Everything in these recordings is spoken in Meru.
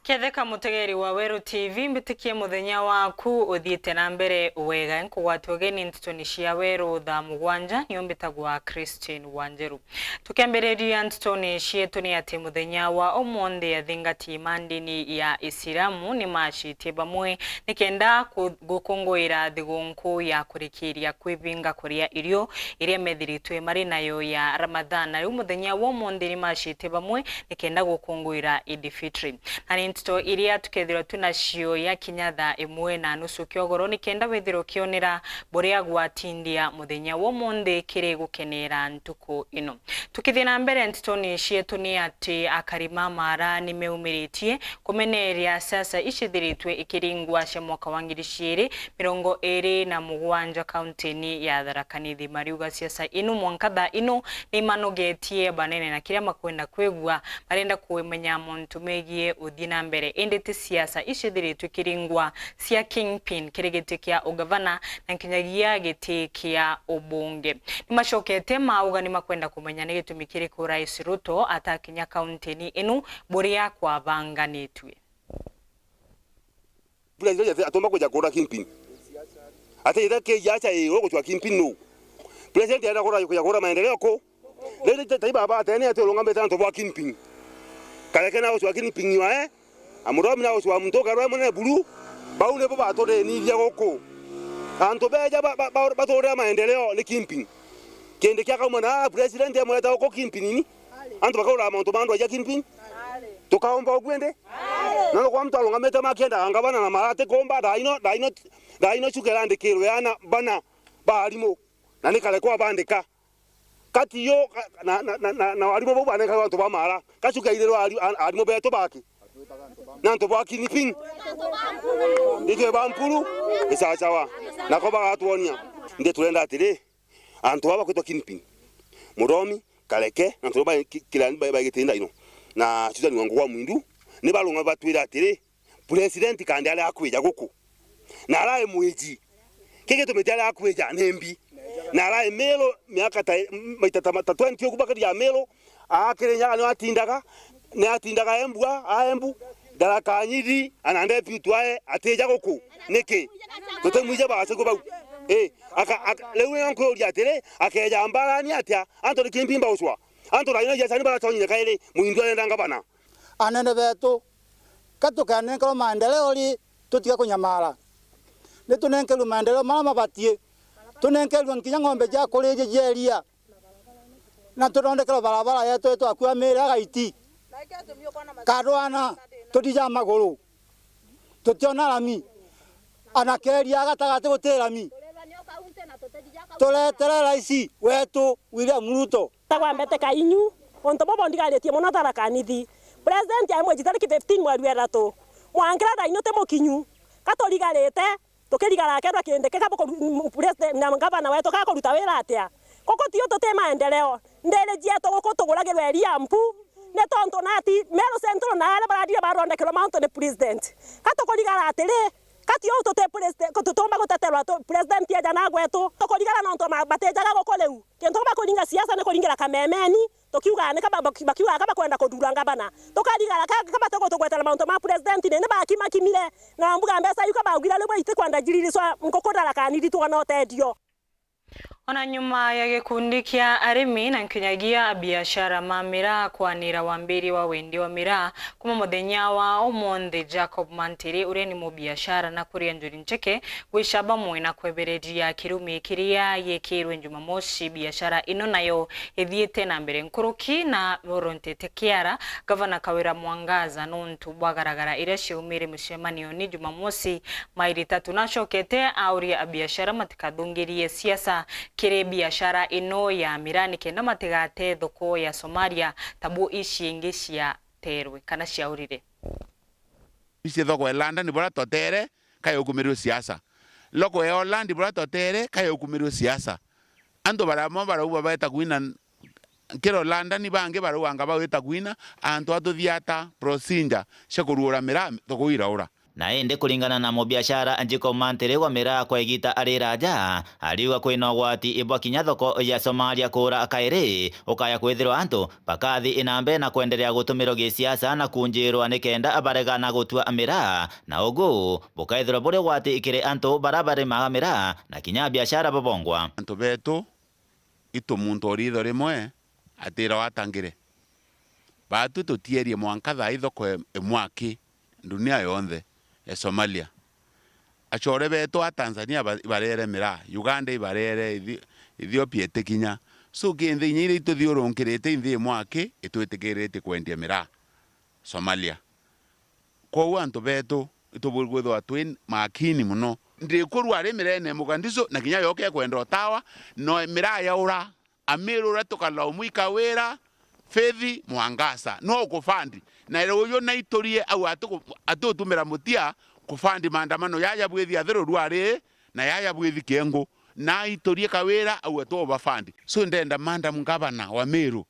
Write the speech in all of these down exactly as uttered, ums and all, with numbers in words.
Ketheka mutegeri wa Weru T V, mbitikie muthenya waku uthiite na mbere wega. Nkugwata ugeni ntutoni cia Weru thaa mugwanja, nio mbitagwa Christine Wanjeru. Tukiambiriria ntutoni cietu ni ati muthenya wa umunthi athingati ma ndini ya Isiramu ni macitie bamwe nikenda ku-, gukunguira thigunku ya kurikiria kwibinga kuria irio iria methiritwe mari nayo ya Ramadhan. Na riu muthenya wa umunthi ni macitie bamwe nikenda gukunguira Eid Fitri. Na ni nteto iria tukethirwa tu nacio ya kinya thaa imwe na nusu kiogoro, nikenda withirwe ukionera buria gwatindia muthenya wa umunthi kiri gukenera ntuku ino. Tukithii na mbere ntetoni cietu ni ati akari ma Maara ni meumiritie kumeneria siasa icithiritwe ikiringwa cia mwaka wa ngiri ciiri mirongo iri na mugwanja kauntini ya Tharaka Nithi. Mariuga siasa ino mwanka thaa ino ni imanogetie banene na kiria makwenda kwigua, barenda kumenya mantu megie uthii na mbere, indi ti siasa icithiritwe ikiringwa cia kingpin kiri giti kia ugavana na nkinyagia giti kia ubunge. Ni macokete mauga ni makwenda kumenya ni gitumi kiriku Rais Ruto atakinya kauntini inu buria kwabanganitue. President ati atomba kuja kura kingpin. Ati ira ke yacha e, ugucwa kingpin nu? President aenda kura, kuja kura maendeleo ku? Riri tai baba atene ati urungamite antu bwa kingpin. Kareke na ucwa kingpin wae. Amuromi na ucwa muntu ukarwa mune buru. Bau nibo baturenirie guku. Antu beja ba, ba, ba, baturira maendeleo ni kingpin. Kindi kia kauma na president amweta uko kingpin ni? Antu bakaura mauntu ma andu aja kingpin? Tukaomba uguo indi? Na no kwa muntu arungamite makienda ngavana na Maara atikumba, thaa ino, thaa ino, thaa ino chuke irandikirwe ana bana ba arimu. Na ni kare kwa bandika. Kati yo, ka-, na, na, na, na, na arimu bau banenkaga antu ba Maara. Kachuke airiro ari-, a-, arimu betu baki. Na antu ba kingpin. Itwe ba mpuru, isachawa. Nako bagatwonia. Ndi turenda atiri, antu baba kwitwa kingpin. Muromi, Kareke, na antu ba ki-, kila ba, ba gitinda ino. Na Susan Wangu wa Mwindu, ni barunga batwira atiri, President kandi ari akwija guku. Na arai mwiji. Ki gitumi ti ari akwija ni mbi. Na arai Meru miaka ta, maita ta, ta twenty ugu bakiri ya Meru, akiri nyaga ni atindaga, ni atindaga Embu, a, a Embu, Tharaka Nithi, ana deputy ae, atija guku. Niki? Tutimwije baciku bau. Eh, aka, aka, riu ni nkuria atiri, akeja mbarani atia? Antu ni kimbi mbaucwa. Antu raina jacani baratonyire kairi, Mwindu arenda ngavana. Anene betu, ka tukanenkerwa maendeleo ri, tutiga kunyamara. Ni tunenkerwe maendeleo mara mabatie. Tunenkerwe nkinya ng'ombe cia kuriria cia iria. Na tuthondekerwe barabara yetu itwakua miri agaiti. Kadwana, tutija maguru. Tutiona rami. Ana keria gatagati guti rami. Turetere raisi wetu William Ruto. Tagwa Mbete Kainyu, untu bubu ndigaritie mono Tharaka Nithi. President aimwiji tariki fifteen mweri wa ithatu. Mwangira thaa ino ti mukinyu. Ka turigarite, tukirigara akethirwa kindikika buku-, m-, president na ngavana wetu kakuruta wira atia? Guku tiu tuti maendeleo. Ndiri cietu guku tuguragirwe iria mpu. Ni tontu nati Meru Central na aria barathiire bathondekerwa mauntu ni president. Ka tukurigara atiri, ka tiu tuti president, tutiumba guteterwa tu-, president eja na gwetu. Tukurigara nontu ma-, batijaga guku riu. Kintu bakuringa siasa ni kuringira kamemeni, tukiuga ni kaba, baki-, bakiuga kaba kwenda kuthura ngavana. Tukarigara ka, kaba tugutugwetera mauntu ma president ni, ni bakimakimire. Na mbuga mbeca iu kabaugire riu itikwenda jiririswa nkuku Tharaka Nithi twona uteethio. Ona nyuma ya gikundi kia arimi na nkinyagia abiashara ma miraa kwanira wambiria wa wendia wa miraa, kuma muthenya wa umunthi, Jacob Mantiri, uria ni mubiashara na kuria Njuri Ncheke, gwica bamwe na kwebereria kirumi kiria giekirwe Jumamosi, biashara ino nayo ithiite na mbere nkuruki na borontete kiara Gavana Kawira Mwangaza nontu bwa garagara iria ciaumire mucemanioni Jumamosi mairi tatu. Nacokete auria abiashara matikathungirie siasa kiri biashara ino ya miraa nikenda matigate thoko ya Somalia ta bu ici ingi ciaterwe kana ciaurire. Ici thoko ya London buria twatere, kayo ukumirwe siasa. Loko ya Holland buria twatere, kayo ukumirwe siasa. Antu baria amwe barauga beta kwina kiro London, bangi barauga anga bawita kwina, antu a tuthiata procedure cia kuruura miraa, thoko iraura. Na indi kuringana na mubiashara Jacob Mantiri wa miraa kwa igita ari raja, ariuga kwina ugwati bwa kinya thoko ya Somalia kuura kairi, ukaya kwithirwa antu bakathi na mbere na kwenderea gutumirwa gisiasa na kunjirwa nikenda barega na gutua miraa, na ugu bukaithirwa buri ugwati kiri antu bara barimaga miraa na kinya biashara babongwa. Antu betu, itu muntu o riitho rimwe atira watangire. Baatu tutierie mwanka thaa ithoko e-, imwe aki ndunia yonthe e Somalia. Acore betu a Tanzania ba-, ibarere miraa, Uganda ibarere, Ethi-, Ethiopia itikinya. So, ki nthi inya iria ituthiurunkirite inthi imwe aki itwitikiritie kwendia miraa Somalia. Kwou antu betu, itubui kwithirwa twi makini mono. Ndikurua ari mirene Mogadishu, na kinya yoke kwenda utawa, no miraa yaura. Amiru uria tukalaumu i Kawira, Faith Mwangaza, no ukufandi. Na ruuju naiturie au atuku-, atutumira mutia kufandi maandamano yaya bwithi Athiru rwari, na yaya bwithi Kiengu. Naiturie Kawira au atuubafandi. So, ndenda Madam Governor wa Meru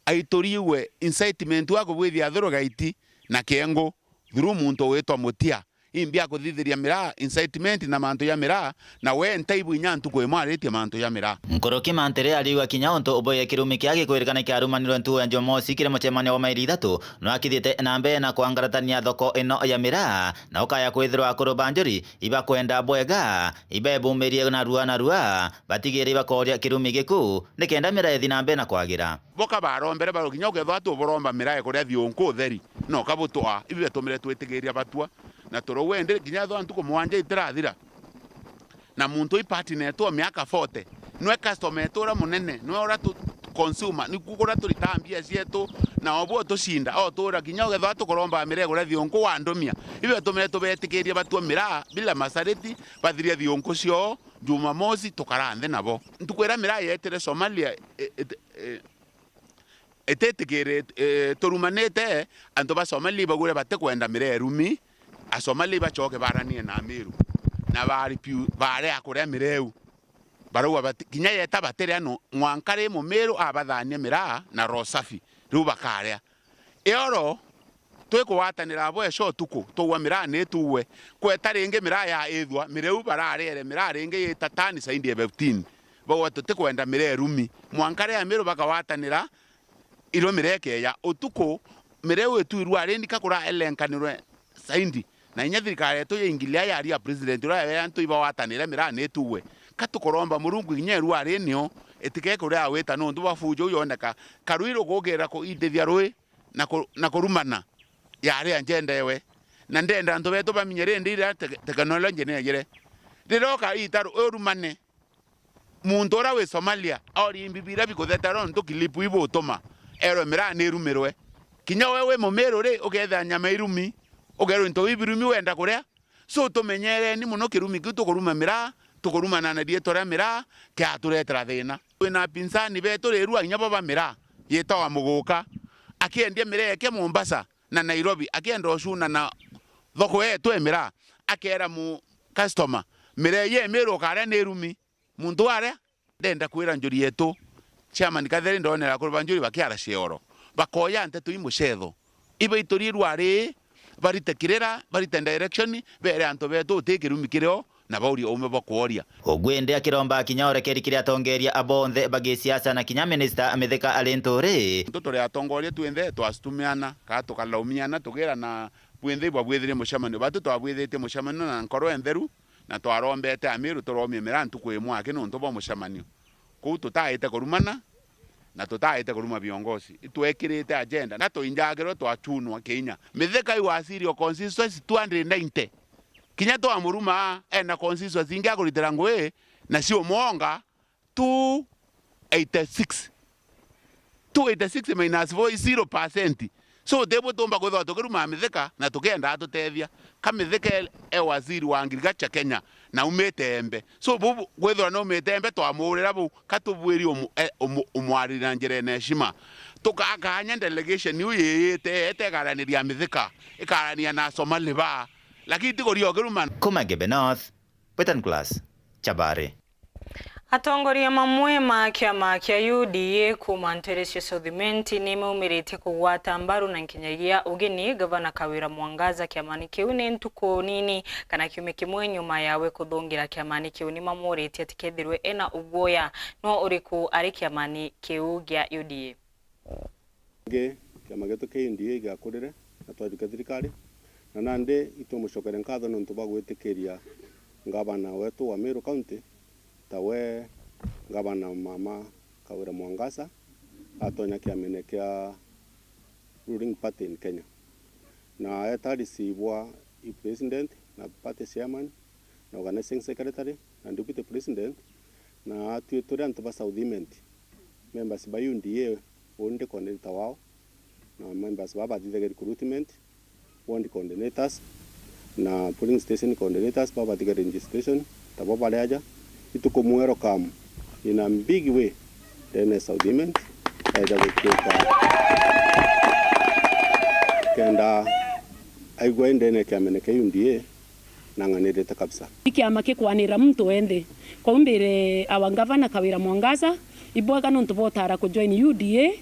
aituriwe incitement wa kubwithia Athiru Gaiti na Kiengu through muntu witwa Mutia. Imbi akuthithiria miraa, incitement na mantu ja miraa, na we ntaibu inya ntuku imwe aritie mantu ja miraa. Nkuruki Mantiri ariuga kinya untu ubwege kirumi kia gikwirikana kiarumanirwe ntuku ya Jumamosi kiri mucemanio wa mairi ithatu, no akithiite na mbere na kwangaratania thoko ino ya miraa, na ukaya kwithirwa akuru ba njuri ibakwenda bwega, ibebumirie narua narua, batigire ibakoria kirumi giku, nikenda miraa ithi na mbere na kwagira. Boka barombere baru kinya ukethwa tuburomba miraa kuria thiunku utheri, no kabutwaa, ibi biatumire twitigiria batua, na turauga indi kinya ethwa ntuku mwanja itirathira, na muntu i partner yetu o miaka forty, nwe customer yetu uria munene, nwe uria tu consumer, niku kuria turitaga mbia cietu, na obu utucinda, otura kinya ukethwa tukuromba miraa kuria thiunku wandumia, ibi biatumire tubetikiria batua miraa bila masharti, bathirie thiunku cioo, Jumamosi tukara nthi nabo. Ntuku iria miraa yetire Somalia, e, e, e, ititikirite, e, turumanite, antu ba Somalia ibaugire batikwenda miraa irumi, Asomalia ibacoke baranie na Amiru, na baripiu-, barea kuria miraa iu. Barauga bati-, kinya yeta batiria no, mwanka ri Mumiru abathanie miraa na roho safi, riu bakaria. Ioro, twikugwatanira abo eco utuku, twaua miraa ni tuue. Kweta ringi miraa ya ithwa, miraa iu barariere miraa ringi yita tani zaidi ya fifteen. Bauga tutikwenda miraa irumi. Mwanka ria Amiru bakagwatanira, iro miraa ikeeja. Utuku, miraa iu ituirwa ari ndika kuraelenkanirwe zaidi. Na inya thirikari yetu ya Ingilia yaria president uria ya antu ibagwatanire miraa ni tuue. Ka tukuromba Murungu kinya irua ri nio, itike kuria wita nontu bwa fujo yoneka. Karui rukugirira kuindithia rui na ku-, na kurumana, yari agenda ewe. Na ndenda antu betu bamenye rindi iria te-, teknoloji ni yajire. Riroka ita ru-, urumane, muntu uria wi Somalia, ori imbi biria bikutheta rontu kilipu ibutuma, erwe miraa ni irumirwe. Kinya we wi Mumiru ri, ukethira nyama irumi, ukerwa into biu birumi wenda kuria, So, tumenyereni mono kirumi kiu tukuruma miraa, tukurumana na riitwa ria miraa, kiaturetera thina. Twina apinzani betu rirua inya bo ba miraa, yitawa Muguka, akiendia miraa yake Mombasa na Nairobi, akienda ucuna na thoko yetu e miraa, akera mu customer, miraa ye Miru ukaria ni irumi. Muntu aria, ndenda kwira njuri yetu, Chairman Katheri, ndonera akuru ba njuri bakiara cioro, bakoya nteto i mucetho, ibaiturie rwari, barite kirira, barite direction, bere antu betu uti kirumi kirio, na baurie ume bwa kworia. Ugwende akiromba kinya urekeri kiri atongeria abonthe bagisiasa na kinya minista Mithika ari nturi. Antu turi atongoria twinthe twacitumiana, kaa tukalaumiana, tukirana bwinthe ibwabwithirie mucemanio. Batu twabwithitie mucemanio na nkoro entheru, na twarombete Amiru turomie miraa ntuku imwe aki nontu bwa mucemanio. Kuu tutaite kurumana, na tutaite kuruma viongozi. Itwekirite agenda, na tuinjagirwe twachunwa kinya. Mithika i wa Sirio constituency two hundred ninety. Kinya twamuruma, ena constituency ingi akuritira ngui, na ciumwonga, two eighty-six. Two eighty-six minus four is zero percent. So, tibwo tumba kwithirwa tukiruma Mithika na tukienda atutethia. Ka Mithika e, e waziri wa agriculture Kenya, na umite Embe. So, bubu kwithirwa ni umite Embe, twamuurira bau, ka tubwiri umu-, e, umu-, umwariri na njira ina heshima. Tukakanya delegation iu yiyite, ete ikaraniria Mithika, ikarania na Somali ba. Lakini ti kuria ukiruma. Kuma Gebe North, Western Class, Chabari. Atongoria mamwe ma kiama kia U D A kuuma nteere cia South Imenti ni maumiritie kugwata mbaru na nkinyagia ugeni Gavana Kawira Mwangaza kiamani kiu ni ntuku nini kana kiumia kimwe nyuma yawe kuthungira kiamani kiu. Ni mamuritie ati kethirwe ena uguoya no uriku ari kiamani kiu gia U D A. Ingi, kiama gietu kia U D A giakurire na twajukia thirikari, na nandi itumucokere nkatho niuntu bwa gwitikiria ngavana wetu wa Meru County, tawe ngavana mama Kawira Mwangaza, atonya kiamene kia ruling party in Kenya. Na eta receive-wa i president na party chairman na organizing secretary na deputy president, na atwi turi antu ba South Imenti, members ba U D A, uu ndi coordinator wao, na members baa bathithagia recruitment, ward coordinators, na polling station coordinators baa bathiga registration, tabo bari aja, ituku welcome in a big way ndene ya South Imenti, eja gutuika kenda aigua i ndene ya kiamene kia U D A, nang'anirite kabisa. I kiama kikwanira muntu wenthe. Kwou mbire our governor Kawira Mwangaza, ibwega nontu bwa utara ku join U D A,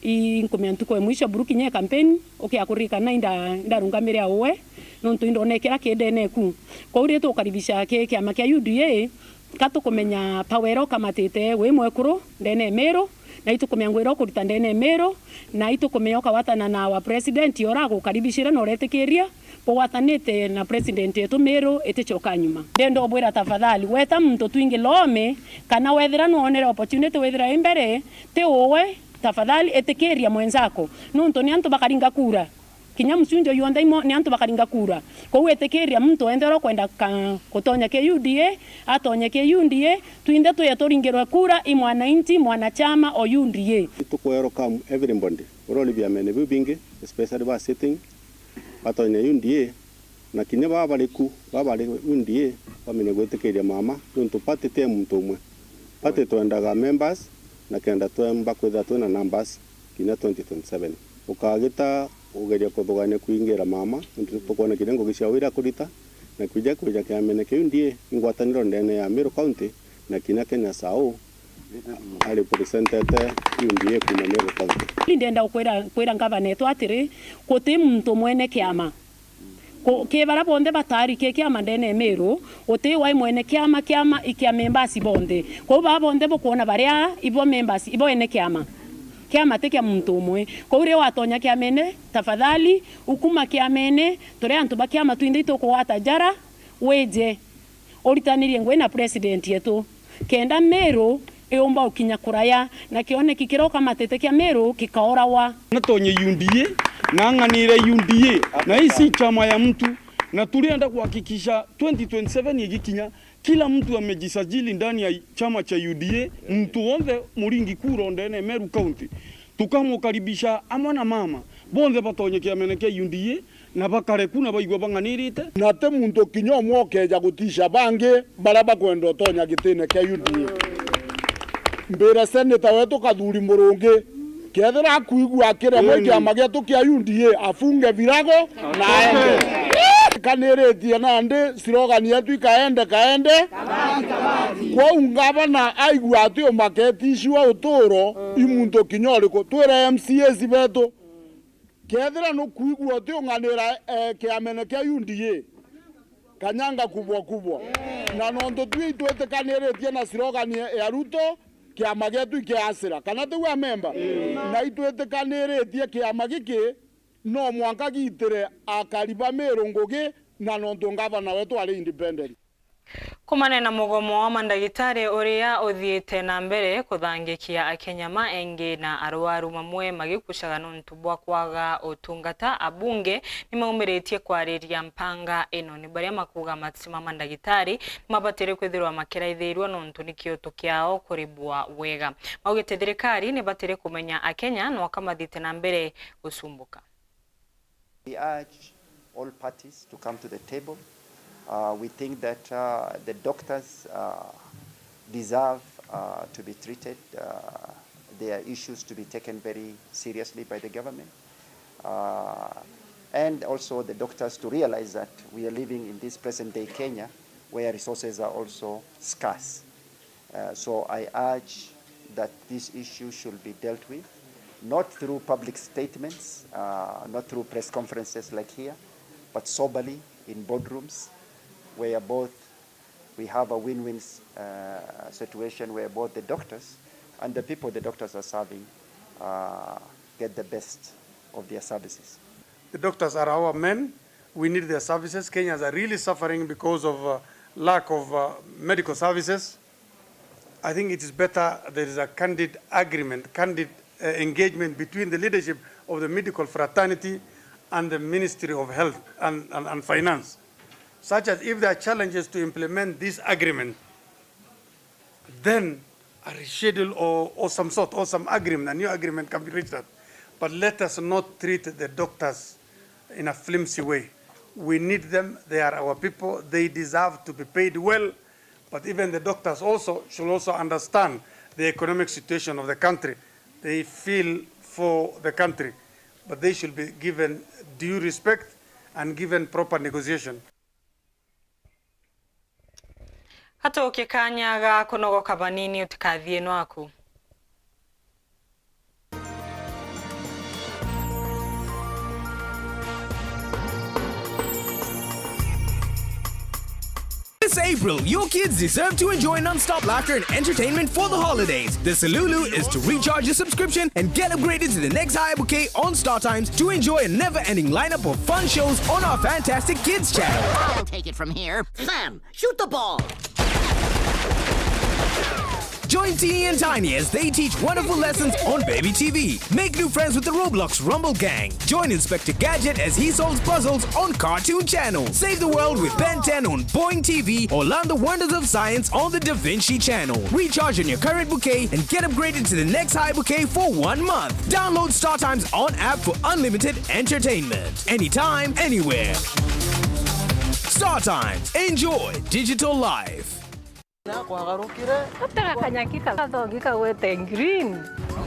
i nkumia ntuku ya mwisho buru kinya ya campaign, ukia kuririkana inda-, indarungamire a uwe, nontu indonekera ki ndene eku. Kwou ri tukaribisha ki kiama kia U D A, ka tukumenya power ira ukamatite wi mwekuru ndene ya Meru, na itukumenya ngugi ira ukurita ndene ya Meru, na itukumenya ukawatana na our president ura agukaribishire na uretikiria bugwatanite na president yetu Meru iticoka nyuma. Ndenda ubwira tafadhali, weta muntu twingi lome, kana wethira nwonere opportunity withira i mbere, ti uwe, tafadhali itikiria mwenzako, nontu ni antu bakaringa kura. Kinya Mchunjo yonthe imo ni antu bakaringa kura. Kwou itikiria muntu wenthe uria ukwenda ka-, gutonya ki U D A, atonye ki U D A, twinthe tuje turingirwe kura i mwananchi, mwanachama o U D A. Tuku welcome everybody uria uri biamene biu bingi, especially ba sitting, batonye U D A, na kinya baa bari ku, baa bari U D A, bamenye gwitikiria mama, nontu party ti ya muntu umwe. Party twendaga members, na kenda twemba kwithira twina numbers kinya twenty twenty-seven. Ukagita ugeria kuthugania kwingira mama, nontu tukwona kinya ngugi cia wira kurita, na kwija kwija kiamene kia U D A, ingwataniro ndene ya Meru County, na kinya Kenya Sau, ari representete U D A kuma Meru County. Ni ndenda kwira, kwira ngavana etu atiri, guti muntu mwene kiama. Ku-, ki baria bonthe batari ki kiama ndene ya Meru, guti wai mwene kiama, kiama i kia members bonthe. Kwou baa bonthe bukwona baria ibo members, ibo ene kiama. Kiama ti kia muntu umwe. Kwou riria watonya kiamene, tafadhali, ukuma kiamene, turi antu ba kiama twinthe itukugwata jara, wije. Uritanirie ngugi na president yetu, kenda Meru iumba ukinya kuraya, na kioneki kiria ukamatite kia Meru kikaorawa. Natonye U D A, na ang'anire U D A, na hii si chama ya mtu, na tulienda kuhakikisha twenty twenty-seven igikinya, kila mtu amejisajili ndani ya chama cha U D A, mtu wonthe muringi kura ndene Meru County. Tukamukaribisha amwe na mama, bonthe batonye kiamene kia U D A, na bakare ku na baigua bang'anirite. Na ti muntu kinya umwe ukeeja gutisha bangi baria bakwenda utonya gitine kia U D A. Mbire seneta wetu Kathuri Murungi, kethira akwigua akiremwa i kiama gietu kia U D A, afunge virago na aende. Kaniritie nandi slogan yetu ikaende kaende. Kwou ngavana aigua ati umaketiciwa uturo i muntu kinya uriku, twire M C As betu. Kethira nukwigua utiung'anira, eh, kiamene kia U D A, kanyanga kubwa kubwa. Na nontu twi itwitikaniritie na slogan ya Ruto, kiama gietu ikiasira. Kana tiu amemba? Na itwitikaniritie kiama giki no mwanka giitire akari ba Meru ngugi, na nontu ngavana wetu ari independent. Kumane na mugomo wa mandagitari uria uthiite na mbere kuthangikia Akenya ma engi na arwaru mamwe magikucaga nontu bwa kwaga utungata, abunge ni maumiritie kwariria mpanga ino. Ni baria makuga mati ma mandagitari ni mabatire kwithirwa makiraithiirua nontu ni kioto kiao kuribwa wega. Maugite thirikari ni batire kumenya Akenya nwaka mathiite na mbere gucumbuka. We urge all parties to come to the table. Uh, we think that, uh, the doctors, uh, deserve, uh, to be treated, uh, their issues to be taken very seriously by the government. Uh, and also the doctors to realize that we are living in this present day Kenya where resources are also scarce. Uh, so I urge that this issue should be dealt with, not through public statements, uh, not through press conferences like here, but soberly in boardrooms where both we have a win-win, uh, situation where both the doctors and the people the doctors are serving, uh, get the best of their services. The doctors are our men. We need their services. Kenyans are really suffering because of, uh, lack of, uh, medical services. I think it is better there is a candid agreement, candid, uh, engagement between the leadership of the medical fraternity and the Ministry of Health and, and, and Finance, such as if there are challenges to implement this agreement, then a reschedule or, or some sort, or some agreement, a new agreement can be reached at. But let us not treat the doctors in a flimsy way. We need them. They are our people. They deserve to be paid well. But even the doctors also should also understand the economic situation of the country. They feel for the country, but they should be given due respect and given proper negotiation. Gatuukie kaanya ga kunogoka banini, utikathie nwaku. This April, your kids deserve to enjoy non-stop laughter and entertainment for the holidays. The Salulu is to recharge your subscription and get upgraded to the next high bouquet on StarTimes to enjoy a never-ending lineup of fun shows on our fantastic kids channel. I'll take it from here. Sam, shoot the ball. Join Teeny and Tiny as they teach wonderful lessons on Baby T V. Make new friends with the Roblox Rumble Gang. Join Inspector Gadget as he solves puzzles on Cartoon Channel. Save the world with Ben ten on Boing T V or learn the wonders of science on the Da Vinci Channel. Recharge on your current bouquet and get upgraded to the next high bouquet for one month. Download StarTimes on app for unlimited entertainment. Anytime, anywhere. StarTimes. Enjoy digital life. Nakwagarukire. Gutega kanyaki kathongi kagwete green.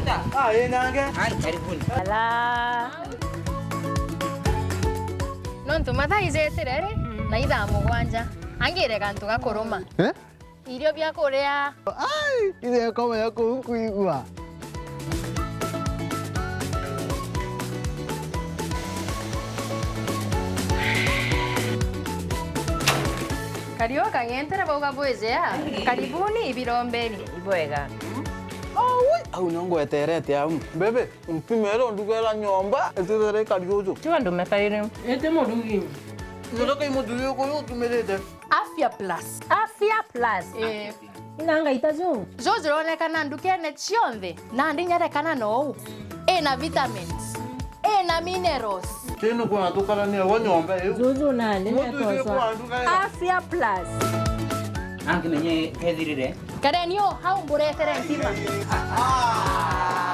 Ah, ĩ nange. Ai, karibuni. Ala. Nontu mathaa ijetire ri, na ithaa mugwanja. Angire gantu gakuruma. Eh? Irio bia kuria. Ai, ithe komenya kuu nkwigua. Kariu kang'entere bauga bwijea. Karibuni ibirombeni. Ibwega. Aui, au nio ngweterete au. Bebe, mpimere ndugera nyomba, itithere ikari uju. Tiga ndumekarire. Ete murugi. Nyotoka imuthuri uyu utumirite. Afya Plus. Afya Plus. Eh. Ina ngaita ju. Ju jironekana ndukene cionthe, nandi nyerekana nou. Ina vitamins. Ina minerals. Tino kuna tukarania wa nyomba iu. Juju nandi. Mutu itwe kwa nduka. Afya Plus. Angimenye kethirire. Kareni o hau mburetere ntima.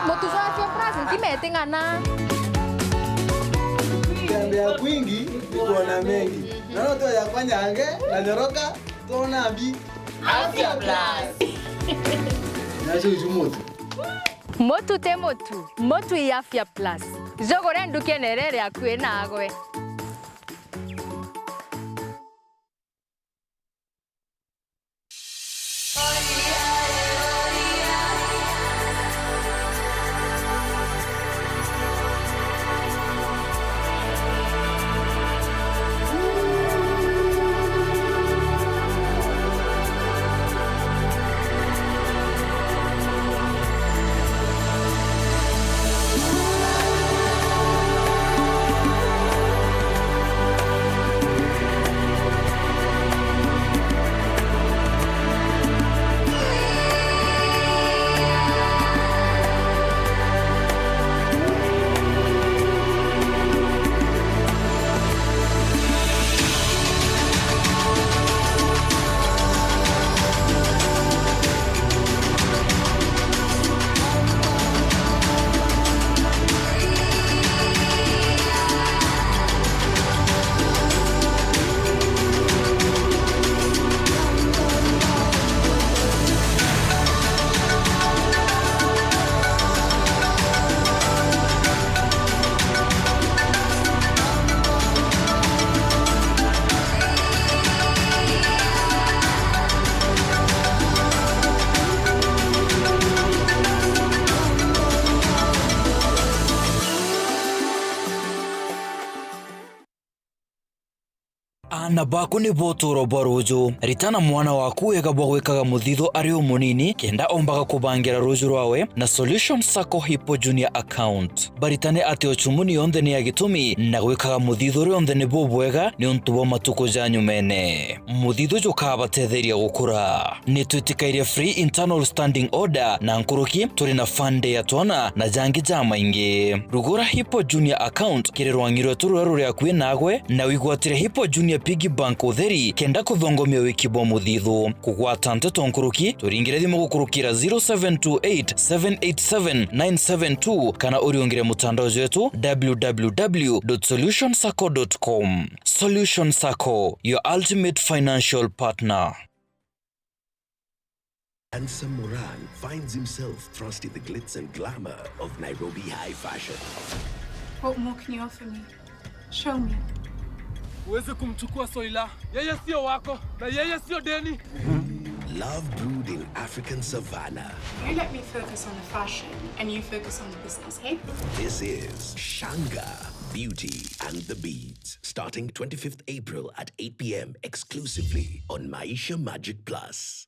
Mutu jwa Afya Plus ntima iting'ana. Tembea kwingi, kuona mengi. Naona tu yakwa nyange, na nyoroka, tuona mbi. Afya Plus. Nacio icu mutu. Mutu ti mutu, mutu i Afya Plus. Jugure ndukene iria iri akui nagwe. Na baku ni bo utuuro bwa ruuju. Ritana mwana waku wega bwa gwikaga muthithu ari umunini, kenda ombaga kubangira ruuju rwawe na Solution Sacco Hippo Junior Account. Baritane ati o chumuni yonthe ni ya gitumi, na gwikaga muthithu rionthe ni bubwega niuntu bwa matuku ja nyumene. Muthithu jukabatetheria gukura. Ni twitikairie free internal standing order na nkuruki, turi na fund ya twana na jangi jamaingi. Rugura Hippo Junior Account kiri rwang'i rwetu ruria ruri akui nagwe, na wigwatire Hippo Junior Piggy Bank utheri, kenda kuthongomia wiki bwa muthithu. Kugwata nteto nkuruki, turingire thimu gukurukira zero seven two eight, seven eight seven, nine seven two, kana uriungire mutandao jwetu w w w dot solution sacco dot com. Solution Sacco, your ultimate financial partner. Handsome Moran finds himself thrust in the glitz and glamour of Nairobi high fashion. What more can you offer me? Show me. Uweze kumchukua Soila. Yeye sio wako, na yeye sio deni. Love brewed in African savannah. You let me focus on the fashion, and you focus on the business, hey? This is Shanga, Beauty and the Beats, starting twenty-fifth April at eight p m exclusively on Maisha Magic Plus.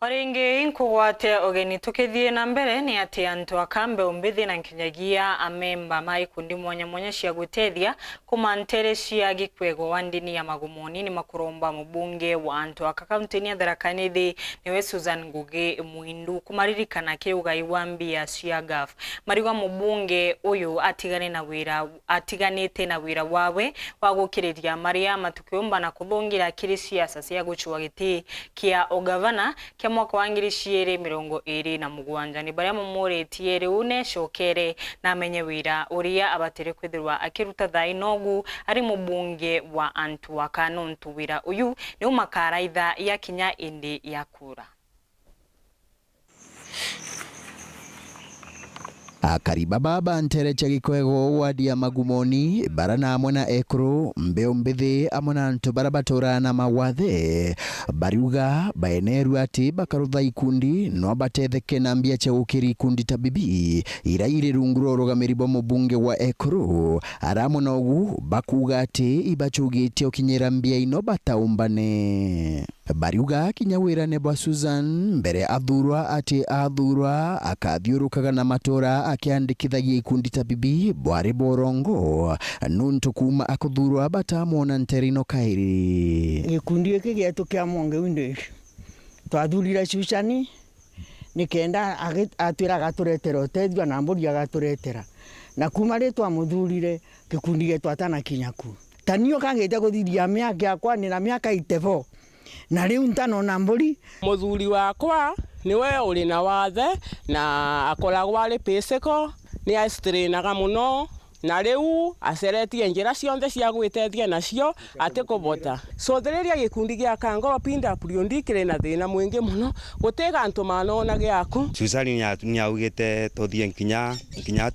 O ringi, inkugwate ugeni. Tukithii na mbere, ni ati antu a Kambe Umbithi na nkinyagia amemba ma ikundi mwanya mwanya cia gutethia kuma ntere cia Gikwego wa ndini ya Magumoni ni makuromba mubunge wa antu aka kaunti-ini ya Tharaka Nithi, niwe Susan Ngugi Mwindu, kumaririkana kiri ugai wa mbia cia gaf. Mariuga mubunge uyu atigane na wira, atiganite na wira wawe wa gukiriria maria matukiumba na kuthungira kiri siasa cia gucua giti kia ugavana kia mwaka wa ngiri ciiri mirongo iiri na mugwanja. Ni baria mumuritie riu necokere na amenye wira uria abatire kwithirwa akiruta thaa ino ugu ari mubunge wa antu aka, nontu wira uyu niu makaraitha yakinya indi ya kura. Akari baba ba ntere cia Gikwego, wadi ya Magumoni, bara na amwe na ekuru, mbeu mbithi, amwe na antu bara baturaa na mawathe, bariuga baeneerua ati bakarutha ikundi no batetheke na mbia cia gukiria ikundi ta bibi, ira iri rungu rwa urugamiri bwa mubunge wa ekuru. Ara amwe na ugu bakuuga ati ibacugitie ukinyira mbia ino bataumbane. Bariuga kinya wirane bwa Susan, mbere athuurwa ati athuurwa, akathiurukaga na matura akiandikithagia ikundi ta bibi bwari bwa urongo, nuntu kuuma akuthuurwa batamwona ntere ino kairi. Gikundi giki gietu kia Mwonge Windows, twathurire Susan nikenda agi-, atwira agaturetera utethio na mburi agaturetera. Na kuuma ri twamuthurire, gikundi gietu atanakinya ku. Tani ukangite kuthithia miaka yakwa, ni na miaka eighty-four. Na riu ntanona mburi. Muthuri wakwa niwe uri na wathe, na akoragwa ari physical, ni astrainaga muno, na riu aceretie njira cionthe cia gwitethia nacio, atikubota. Cothiriria gikundi gia Kangoro P W D kiri na thina mwingi muno, guti gantu manona giaku. Susani ni a-, ni augite tuthie nkinya, nkinya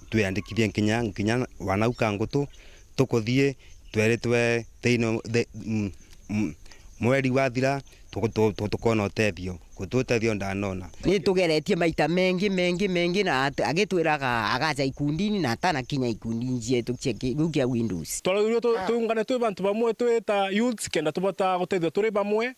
twiyandikithie nkinya, nkinya wanau Kangutu, tukuthii tweritwe thiini the, mm, mm, mweri wathira, tuku-, tu-, tu-, tukona utethio. Guti utethio ndanona. Ni tugeretie maita mengi, mengi, mengi, na at-, agitwiraga agaca ikundini na atanakinya ikundini cietu cia ki-, kiu kia Windows. Twaraurirwe tu-, tuungane twi bantu bamwe twita youths, kenda tubota gutethio turi bamwe.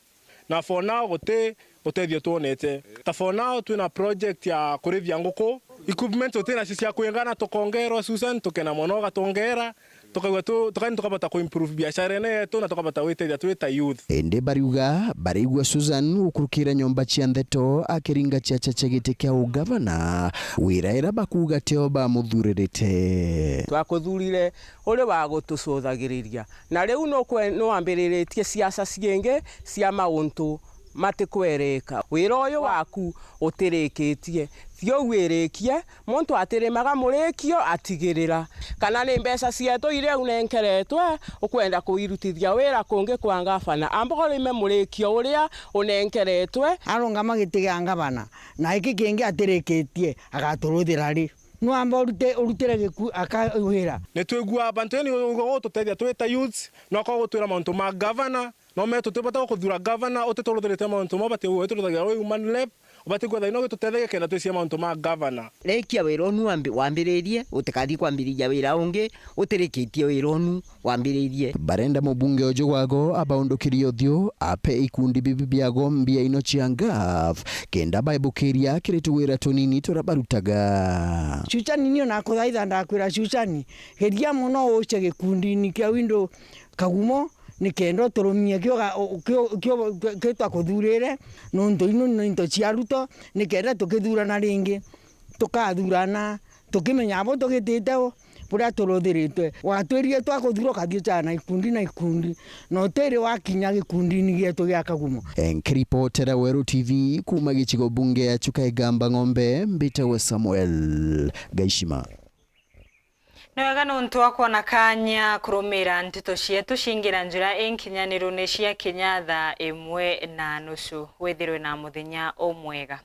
Na for now guti utethio twonete. Ta for now twina project ya kurithia nguku. Equipment tuti nacio cia kwingana, tukongerwa Susan, tukena mono ugatwongera, tukaigua tu, tukani tukabota ku improve biashara ino yetu na tukabota gwitethia twi ta youth. Indi bariuga baraigua Susan gukurukira nyomba cia ntheto akiringa ciaca cia giti kia ugavana, wira ira bakuuga tio bamuthuririte. Twakuthurire uri wa gutucuthagiriria. Na riu nukwe-, nuambiriritie siasa ciingi cia mauntu matikwerika. Wira uyu waku utirikitie. Thii ugwirikie, muntu atirimaga murikio atigirira. Kana ni mbeca cietu iria unenkeretwe, ukwenda kuirutithia wira kungi kwa ngavana. Amba urime murikio uria unenkeretwe. Arungama giti gia ngavana, na iki kingi atirikitie, agaturuthira ri? Nwamba urute, urutire giku-, aka wira. Nitwigua bantu ni ugututethia twi ta youths, no ko gutwira mauntu ma governor, no me tutibota gukuthura governor, utituruthirite mauntu mau bati ugwe, turuthagira wi human rep, Ubati kwetha ino gitutethege kenda twiciria mauntu ma gavana. Rikia wira unu wambi-, wambiririe, utikathii kwambiriria wira ungi utirikitie wira unu wambiririe. Barenda mubunge uju wago abaundukirie uthiu, ape ikundi bibi biago mbia ino cia ngaf, kenda baibukiria kiri tuwira tunini turia barutaga. Cucani, ni ona kuthaitha ndakwira Cucani, geria muno uce gikundini kia Window Kagumo, nikenda uturumie kio ga-, u-, kio, kio, kio twakuthurire, nontu ino ni into cia Ruto, nikenda tukithurana ringi, tukathurana tukimenya abo tugitite u, buria turuthiritwe. Watwirire twakuthura ukathii ucana ikundi na ikundi, na utiri wakinya gikundini gietu gia Kagumo. Nkiripotera Weru T V kuuma gicigo bunge ya Chuka Igamba Ng'ombe, mbitawe Samuel Gaishima. Ni wega nontu wa kwona kanya kurumira nteto cietu cingira njira inkinyanirune cia kinya thaa imwe na nusu. Withirwe na muthenya umwega.